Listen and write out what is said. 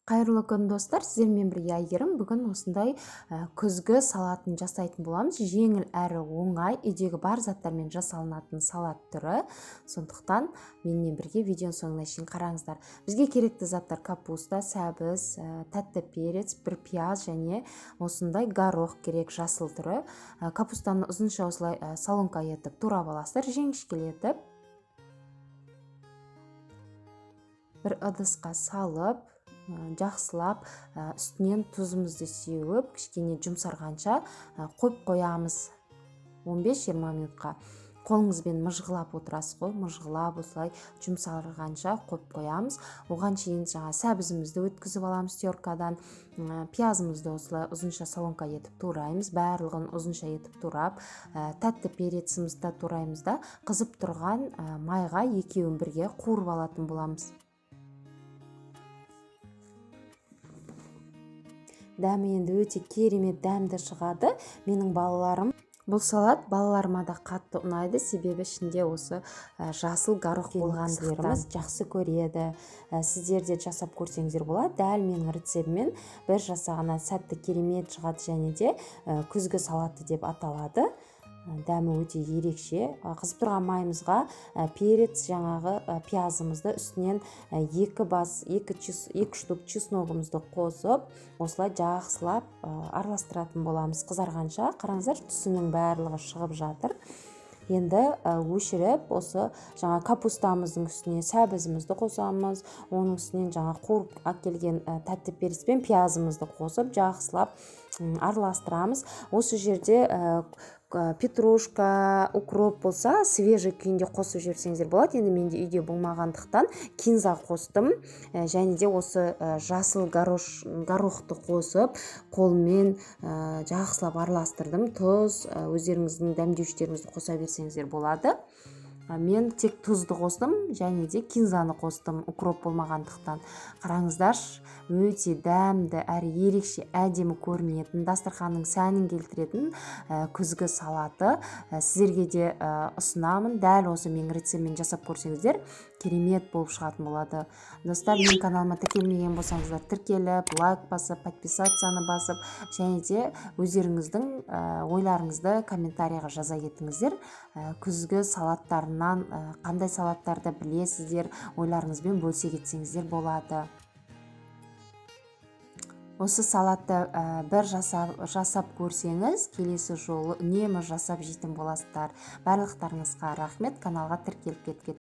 Қайырлы күн, достар! Сіздермен бірге Әйгерім. Бүгін осындай күзгі салатын жасайтын боламыз. Жеңіл әрі оңай, үйдегі бар заттармен жасалынатын салат түрі. Сондықтан менімен бірге видеоның соңына шейін қараңыздар. Бізге керекті заттар: капуста, сәбіз, тәтті перец, бір пияз және осындай горох керек, жасыл түрі. Капустаны ұзынша осылай соломка етіп турап аласыздар, жіңішкелетіп. Бір ыдысқа салып, жақсылап үстінен тұзымызды сеуіп, кішкене жұмсарғанша қойып қоямыз 15-20 минутқа. Қолыңызбен мыжғылап отырасыз ғой, мыжғылап, осылай жұмсарғанша қойып қоямыз. Оған шейін жаңа сәбізімізді өткізіп аламыз теркадан, пиязымызды осылай ұзынша соломка етіп тураймыз, барлығын ұзынша етіп турап, тәтті перецімізді да тураймыз да, қызып тұрған майға екеуін бірге қуырып алатын боламыз. Дәмі енді өте керемет дәмді шығады. Менің балаларым, бұл салат балаларыма да қатты ұнайды, себебі ішінде осы жасыл горох болғандықтан жақсы көреді. Сіздер де жасап көрсеңіздер болады. Дәл менің рецептіммен бір жасағаннан сәтті, керемет шығады және де күзгі салаты деп аталады. Дәмі өте ерекше. Қызып тұрған майымызға перец, жаңағы пиязымызды, үстінен екі бас, екі штук чесногымызды қосып, осылай жақсылап араластыратын боламыз қызарғанша. Қараңыздар, түсінің барлығы шығып жатыр. Енді өшіріп, осы жаңа капустамыздың үстіне сәбізімізді қосамыз, оның үстінен жаңа қуырып әкелген тәтті перец пен пиязымызды қосып, жақсылап араластырамыз. Осы жерде петрушка, укроп болса, свежий күйінде қосып жіберсеңіздер болады. Енді менде үйде болмағандықтан, кинза қостым. Және де осы жасыл горохты қосып, қолмен жақсылап араластырдым. Тұз, өздеріңіздің дәмдеуіштеріңізді қоса берсеңіздер болады. Мен тек тұзды қостым және де кинзаны қостым, укроп болмағандықтан. Қараңыздаршы, өте дәмді әрі ерекше әдемі көрінетін, дастарханның сәнін келтіретін күзгі салаты. Сіздерге де ұсынамын. Дәл осы менің рецептіммен жасап көрсеңіздер, керемет болып шығатын болады. Достар, менің каналыма тіркелмеген болсаңыздар, тіркеліп, лайк басып, подписацияны басып және де өздеріңіздің ойларыңызды комментарийға жаза кетіңіздер. Күзгі салаттарынан қандай салаттарды білесіздер, ойларыңызбен бөлісе кетсеңіздер болады. Осы салатты бір жасап көрсеңіз, келесі жолы үнемі жасап жейтін боласыздар. Барлықтарыңызға рахмет, каналға тіркеліп кеткен